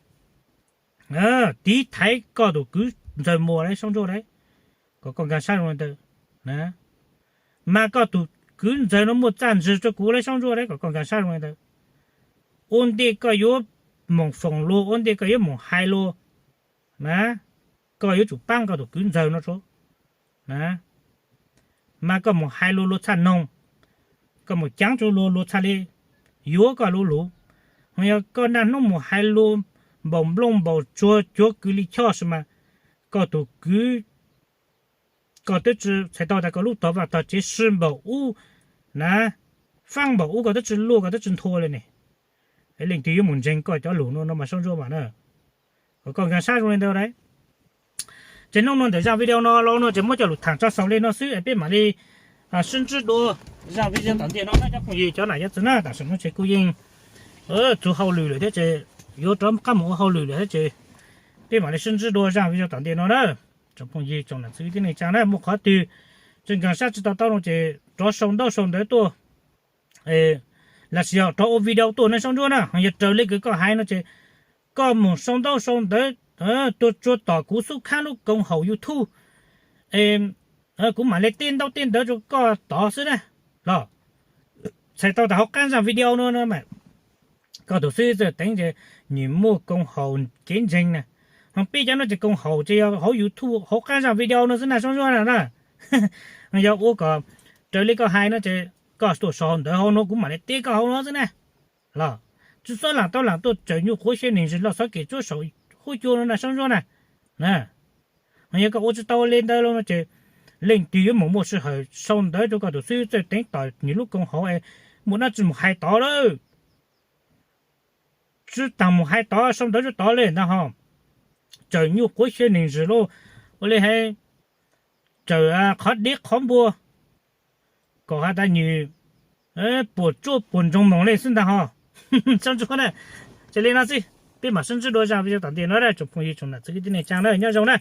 tiv thaiv koj tus kwv ntxawg muag lauj Saub Ntsuab lauj, kom koj nkaag sab zoo li ntawd. Mas koj tus kwv ntxawg no muaj txaj ntsig rua kuv lauj Saub Ntsuab lauj, kom koj nkaag sab zoo li ntawd. Ua ntej koj yuav moog foom luag, ua ntej koj yuav moog hais luag na, koj yuav tsum paab koj tus kwv ntxawg no tsuab na. Mas koj moog hais luag luag txhaj noog, koj moog caav rua luag luag txhaj le yuav koj lub luv. Ho yog koj naj hnub moog hais luag npaum nplooj npaum tsuag cuag kws li choj si mas koj tus kwv, koj twb tsi txhais tau tas koj lub tog vaj tog tsev sib npaum ub na, faab npaum ub koj twb tsi luaj koj twb tsi nthua le ne. Leej twg yuav moog ntseeg koj cov lug no no mas Saub Ntsuab mas na, kom koj nkaag sab zoo li ntawd lauj. Ces hnub no ntawm zaaj video no los no ces muab coj lug thaam tso xaus le no xwb es peb maam le sib ntsib dua zaaj video tom ntej no na cov phooj ywg cov nam cov txwv na. Tam sim no ces kuv yeej txug hauj lwm lawm thiab ces yuav rov qab moog ua hauj lwm lawm thiab ces peb maam le sib ntsib dua zaaj video tom ntej no na. Tsoom phooj ywg tsoom nam txwv tib neeg tsaa na, muaj qhov twg tsi nkaag sab tsi to taub no ces rov sau ntaub sau ntawv tuaj, lossis yog rov ua video tuaj na Saub Ntsuab na. Ho yog raws li kws koj hais no ces koj moog sau ntaub sau ntawv tuaj tsuag tom kuv xub khaab lub koom haum YouTube, kuv maam le teb ntaub teb ntawv rua koj tod xwb na los. Txhais tau tas hauv qaab zaaj video no koj tus xib hwb Txawj Teev ces nwg muaj koom haum kev ntseeg na. Ho peb cov no ces koom haum ces yog hauv YouTube hauv qaab zaaj video no xwb na Saub Ntsuab na. Yog ua kom raws li koj hais no ces koj tuaj sau ntawv hauv no kuv maam le teb koj hauv no xwb na los. Tsi xob laam tau laam tuaj tsawm nyuj quav xyaw neeg zig Loj Xov Kem Tsuab saum huab cua no na Saub Ntsuab na. Ho yog koj ua tsi tau le ntawd los no ces leej twg yuav moog muaj sij hawm sau ntawv rua koj tus xib hwb Txawj Teev tom nwg lub koom haum es muaj dlaab tsi moog hais tod lawm. Tsi taag moog hais tod sau ntawv rua tod le ntag ho. Tsawm nyuj quav xyaw neeg zig lauj, ua le hais tsawm qhov deb qhov npua kom has tas nwg puas tsuaj puas ntsoog moog le xwb ntag ho. Saub Ntsuab na, ces le no xwb, peb maam sib ntsib dua zaaj video tom ntej no tsoom phooj ywg tsoom nam txwv kwv tij neej tsaa na, nyob zoo na.